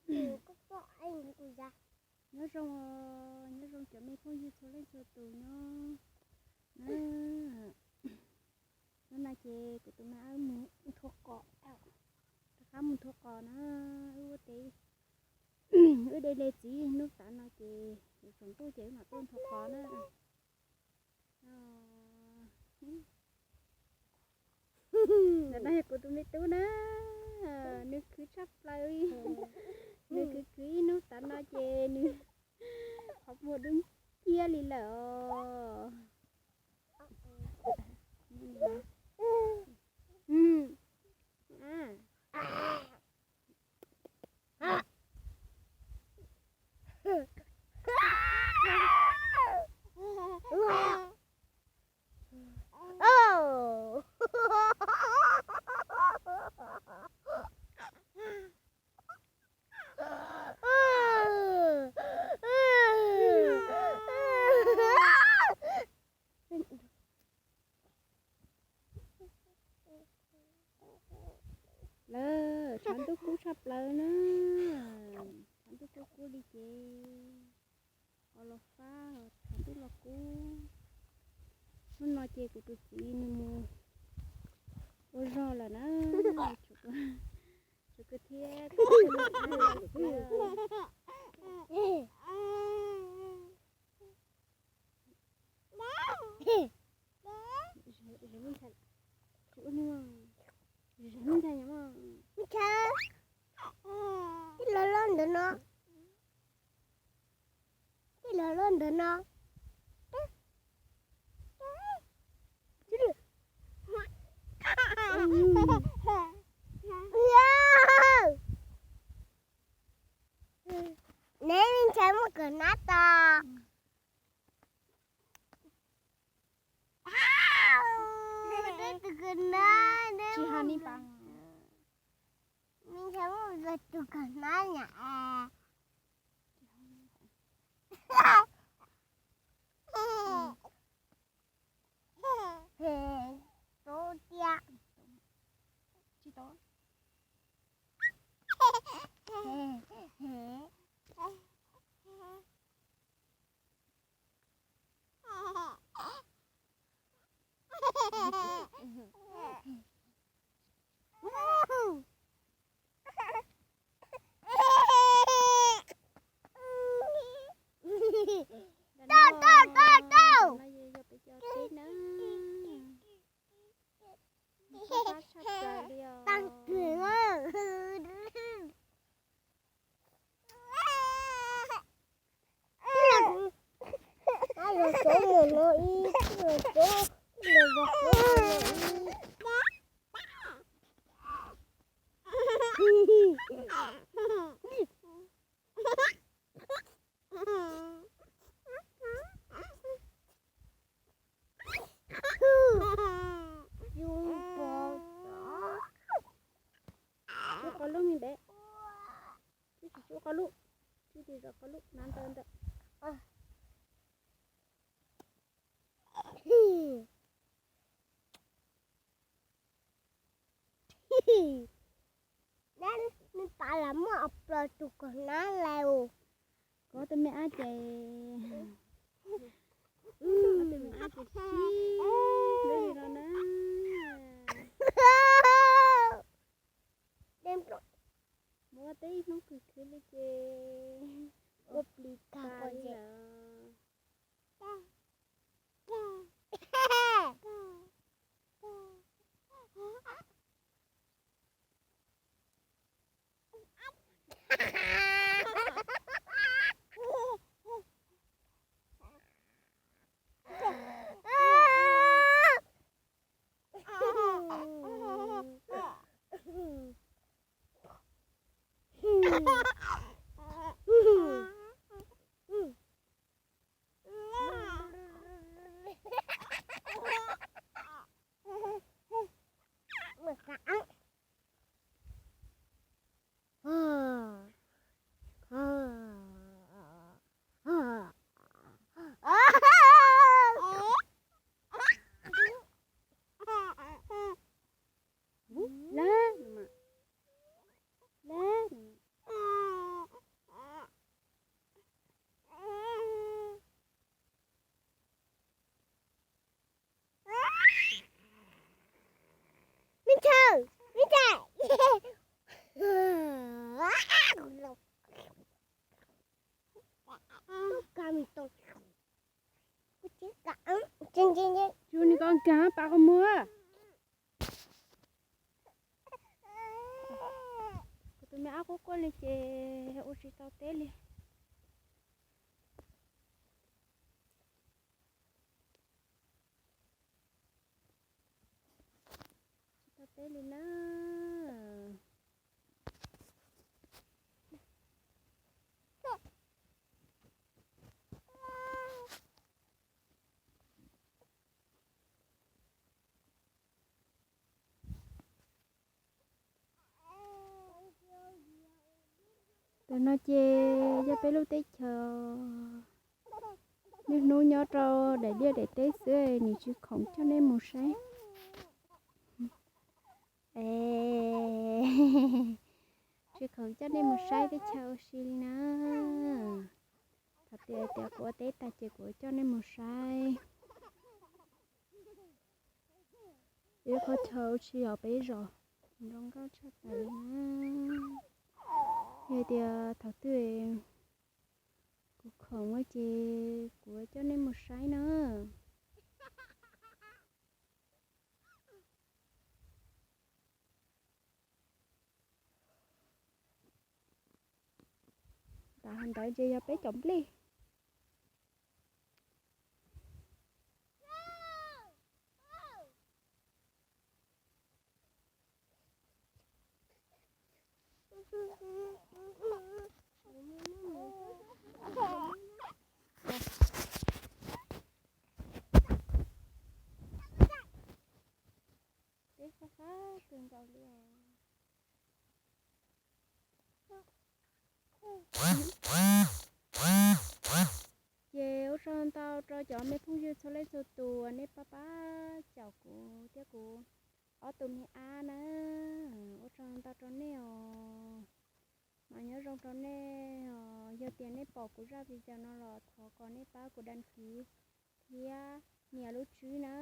Nyob zoo, nyob zoo cov me phooj ywg txhua leej txhua tus nyob na. Hnub no ces kuv tus me ab mus nthua qos, rov qab mus nthua qos na. Wb ua teb, wb de le txiv hnub tav no ces yuav tsaus ntuj ces wb mam tuaj nthua qos na. Ntawm no yog kuv tus me tub na, nws khwv tshaj plaws, nws khwv khwv ib hnub tav no ces nws qhov muag dub nciab li lawm os. Lawm, tshav ntuj kub tshaj plaws na, tshav ntuj kub kub li ces qos los fab, tshav ntuj los kub. Hnub no ces kuv tus txiv nws mus ua zog lawm na, tshuav kuv thiab kuv tus me ab lawm xwb. Tij laug loj ntawd no, tij laug loj ntawd no. Neb me ntxhais muaj kawm hnab tod. Tus kawm hnab, tsis hais li pas. Me ntxhais muaj tus kawm hnab nyam. Tub tiag. Tsis tau. Tau, tau, tau, tau. Tag kawg. Los txog mus no ib, los txog, los txog mus no ib. Tsuj qos lub me npe. Tsuj tsis tsuj qos lub, tsuj tsis zov qos lub na ntawd ntawd. Neb, neb pab los muaj ob plaub tus kawm hnab lawm. Koj tus me ab ces, koj tus me ab ces sib nrog li no na. Muab tej hnub khwv khwv li ces ua plis tas li lawm. Lab, lab. Tsuag ni koj nkag pas qhov muag. Kuv tus me ab quaj quaj li ces ua tsis tau teb li. Tsis tau teb li na. Tam no ces yog peb lub teb chaws niaj hnub nyob rau daim liaj daim teb xwb, nws tsis khoom coj nej mus saib. Es, tsis khoom coj nej mus saib teb chaws ua si li na. Thaum tias, tias kuv ua teb tag ces kuv coj nej mus saib ib qhov chaw ua si os peb zos, zoo nkauj tshaj plaws li na. Yog tias thaum twg kuv khoom ces kuv coj nej mus saib na. Tam ntawd ces yog peb cov nplej. Teb fab fab kawg nkaus li os. Ces ua tsaug ntau rau cov me phooj ywg txhua leej txhua tus uas nej pab pab caum kuv thiab kuv ob tug me ab na. Ua tsaug ntau rau nej os. Mas nyob zoo rau nej os. Yog tias nej pom kuv zaj video no los thov kom nej pab kuv đăng ký thiab nias lub tswb na.